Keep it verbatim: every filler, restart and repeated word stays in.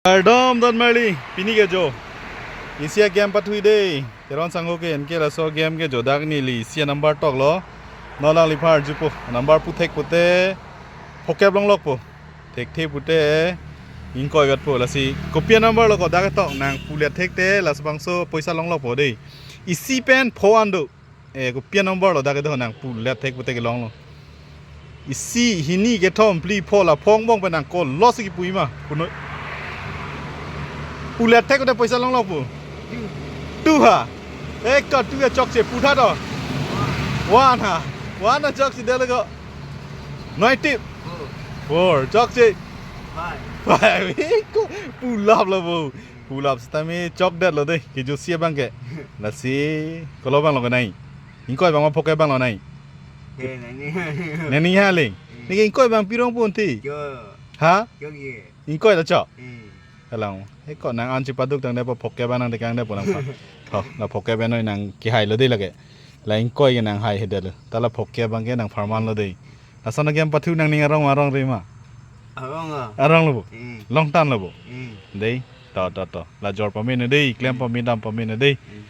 Kardom don marli, pini ke jo. Isi a-game pathui dei. Teron sangho ke enke laso game ke jo dak neli isi a-number toklo. Non alangliphan arjupo. Number puthek pute phokep longlokpo. Thekthe pute ingkoi vetpo, lasi kopi a-number lo ko dak tok nangpulet thekte laso bangso poisa longlokpo dei. Isi pen pho an do. Eh, kopi a-number lo dak kedo nangpulet thek pute kelonglo. Isi, hini, kethom, phli, pho, la pho angbong pen nang call lo si kipu-i ma. Kuno. Pulet thek pute poisa longlokpo. Two ha. Ek ka two ya chokche putha to. One ha. One na chokche dele ko. Noi tip. Four. Chokche. Five. Five. Ko pulap lo bo. Pulap sitame chokdetlo dei. Kejo si abang ke. Lasi kolo abang lo kenai. Ingkoi abang ma phokep abang lo nai. Ke nani. Nani ha le. Neke ingkoi abang pirong pon ti. Jo. Ha? Jo ye. Ingkoi ta chok. Hmm. Kalang. He ko nang an chipaduk tangte po phokep abang nangtekang de po nangphan. Ho, la phokep abang noi nang kehai lo dei lake. La ingkoi ke nanghai hedetlo. Ta la phokep abang ke nangpharman lo dei. Lason a-game pathu nangning arong arong re ma. Arong a. Arong lo bo. Hmm. Longtan lo bo. Hmm. Dei. To to to. La jor pame ne dei, klem pame dam pame ne dei. Hmm.